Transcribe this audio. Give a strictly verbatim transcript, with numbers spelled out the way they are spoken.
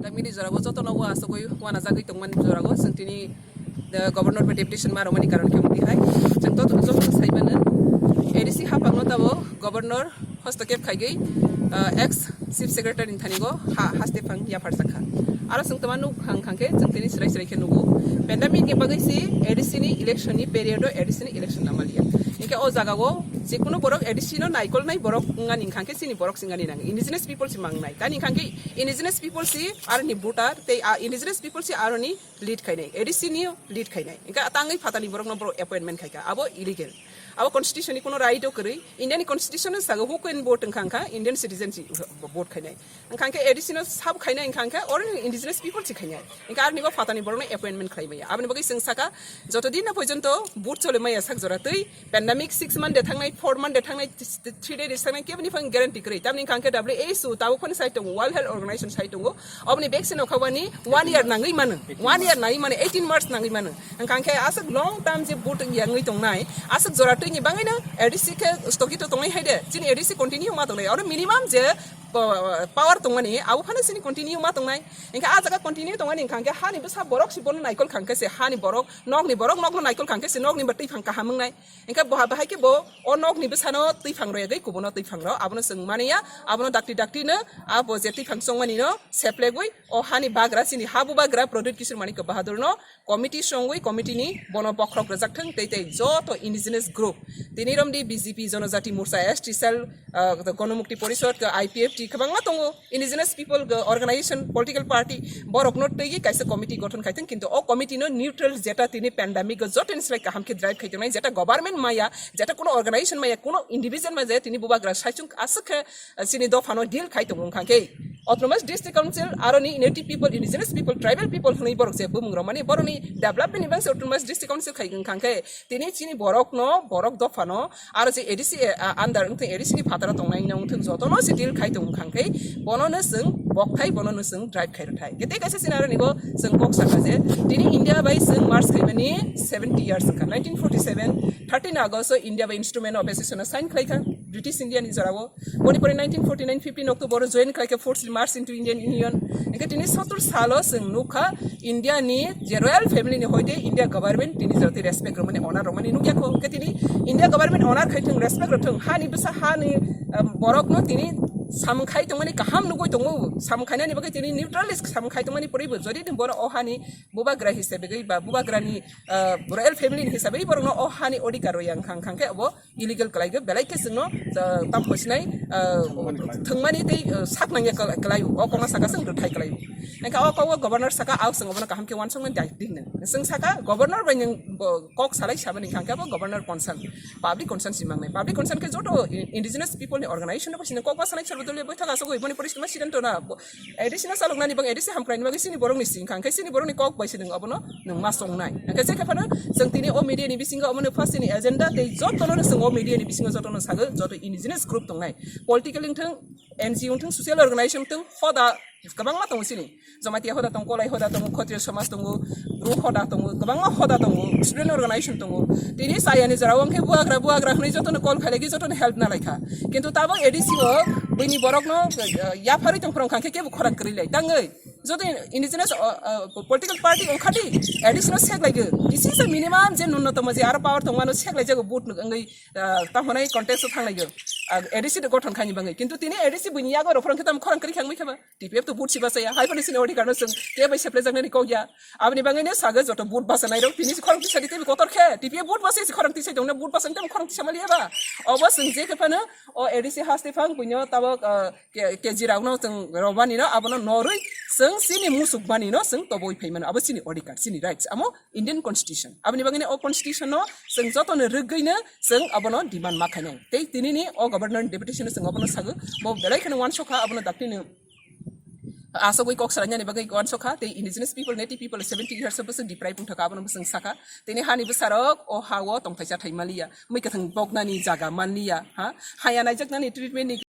Tamini jorao jotono o asogwi uanajagwi tongmani jorao chwng tini the governor bai deputation ma rwmani karon khe wngwi hai. Chwng joto, joto sai mano A D C haphangno tabo governor hostokep khaigwi, uh, ex chief secretary ni thani go ha, haste phang yaphar sakha. Aro chwng tama nuk hang khang khe chwng tini srai srai khe nugo. Pandemic ni bagwi si A D C ni election ni period o A D C ni election namalia. Hinkhe o jaga o je kuno borok A D C no naikolnai borok wngani hinkha khe chini borok si wngani nang. Indigenous people si mangnai. Tani hinkha khe indigenous people si aroni voter tei, ah, indigenous people si aroni lead khainai, A D C ni lead khainai. Hinkhe tangwi phatani borokno borok appointment khaikha. Abo illegal. Abo constitution ni kuno right o kwrwi. India ni constitution no sago who can vote wngkha kha Indian citizen si vote khainai. Wngkha khe A D C no sabo khainai wngkha khe or indigenous people si khainai. Hinkhe aroni bo phatani borokno appointment khlai maya. Aboni bagwi chwng saka joto din na porjonto vote chole maya sak jora twi pandemic six month de thangnai, four month de thangnai, three day de thangnai keboni phang guarantee kwrwi. Tamni hinkha khe W H O tabuk phano sai tongo, World Health Organization sai tongo. Oboni vaccine okhabani one year nangwi mano, one year nangwi mano, eighteen months nangwi mano. Wngkha khe aswk long term je vote yangwi tongnai, aswk jora twini bangwino A D C khe stogito tongnai hai de, chini A D C continue ma tongnai. Oro minimum je po-, power tongmani abo phano chini continue ma tongnai. Hinkhe a jaga continue tongmani hinkha khe hani bwsa borok si bono naikol kha khe se hani borok, nokni borok nokno naikol kha khe se nokni bo twi phang kaham wngnai. Hinkhe bo bahai khe bo o nokni bwsano twi phang rwgwi kubuno twi phang rw abono chwng mani ya, abono dakti dakti no abo je twi phang chongmani no seplegwi o hani bagra chini ha bubagra Pradyut Kishore Manikya Bahadur no committee songwi committee ni bono bokhorok rwjak thung tei tei joto indigenous group tini romdi B J P Jonojati Morcha S T cell, ah, Gonomukti Porishod, I P F T kwbangma tongo indigenous people, ah, organization, political party borokno twiwi kaisa committee gothon khai thung kintu o committee no neutral jeta tini pandemic o joto ni slai kaham khe drive khai tongnai jeta government maya jeta kuno organization maya kuno individual maya tini bubagra saichung aswk khe chini dophano deal khai tongo wngkha khe Autonomous District Council aroni native people, indigenous people, tribal people hwnwi borok je bumung rok mani borokni development ni bangse Autonomous District Council khai wngkha khe tini chini borokno, borok dophano aro je A D C, ah, under wngthang A D C ni phataro tongnai wngthang jotono se deal khai tongo wngkha khe bono no chwng bokthai, bono no chwng drive khai rwthai. Khe tei kaisa scenario ni bo chwng kok saka je tini India bai chwng march khaimani seventy years wngkha. Nineteen forty seven, thirteen August o India bai Instrument of Association o sign khlaikha British India ni jorao. Boni pore nineteen forty nine fifteen October o join khlaikha forcefully march into Indian Union. Hinkhe tini sottor salo chwng nukha India ni je royal family ni hoite India government tini jotoi respect rwmani, honor rwmani nukya kho. Hinkhe tini India government honor khai thung, respect rw thung, hani bwsa hani, um, borok no tini samung khai tongmani kaham nugwi tongo, samung khainani bagwi tini neutralist samung khai tongmani poribo jodi tini bono o hani bubagra hisabe gwi ba bubagra ni, uh, royal family ni hisabe borok no o hani odhikar rw yang khang khang khe obo illegal kwlaigo, belai khe chwngno, ah, tamo sinai, ah, thwngmani tei, ah, sak nangya kwlai-, kwlaio, o kokno saka chwng rwthai kwlaio. Hinkhe o kok o governor saka, "Ao chwng obono kaham khe uansuknani dai ding nang." Chwng saka, "Governor bai nwng bo kok salai sabani hinkhe bo governor concern, public concern si mangnai." Public concern khe joto i-, indigenous people ni organization no bai sini kok ma sanai sarbo doliyo boithak asogwi boni poristi ma sidanto na bo A D C no chaloknani bang A D C hamkraini bagwi chini borokni sing kha, hinkhe chini borokni kok bai se nwng abono nwng ma songnai. Hinkhe je khe phano chwng tini o media ni bisingo omono first ni agenda tei jotono no chwng o media ni bisingo jotono sago, joto indigenous group tongnai, political wngthang, N G O wngthang, social organization wngthang, hoda kwbangma tongo chini. Jamatia hoda tongo, Kolai hoda tongo, Khotriya somaj tongo, Bru hoda tongo, kwbangma hoda tongo, student organization tongo. Tini chayani jora o wngkhe buagra, buagra hwnwi jotono call khailai khe jotono help nalaikha. Kintu tabok A D C o buini borokno, uh, yapharwi tongphuru wngkha khe kebo khorang kwrwi lai tangwi. Joto indigenous, uh, uh, political party wngkha di, A D C no sek lai di. This is a minimum je nunnotomo je aro power tongmano sek lai jago vote wngwi, uh, tamo hwnwi contest o thang lai di. Uh, A D C de gothon khaini bagwi. Kintu tini A D C buini yago rw phuru wngkhe tamo khorang kwrwi khangwi khaba. T P F to vote si bachaya, hai phano chini odhikar no chwng kebo seplai jaknani kok ya. Aboni bagwi no sago joto vote bachanai rok tini si khorang tisa di tei kotor khe. T P F vote bachai si khorang tisa tongno vote bachani tamo khorang tisa maliya ba. Obo chwng je khe phano o A D C haste phang buino tabok, uh, ke-, keji rok no chwng robani no abono norwi chwng chini musuk bani no chwng toboi phai mano. Abo chini odhikar, chini rights. Amo Indian Constitution. Aboni bagwi no o Constitution no chwng joto no rwgwi no chwng abono demand ma khainai. Tei tini ni o Governor ni deputation no chwng abono sago. Bo belai kheno uansukha abono dakti no asogwi kok salainani bagwi uansukha. Tei indigenous people, native people seventy years o bwswk deprive wngthaka abono bwswk sakha. Tini hani bwsarok o ha o tongthaisa thai maliya. Mui kwthwng boknani jaga manliya, ha? Haya naijaknani treatment ni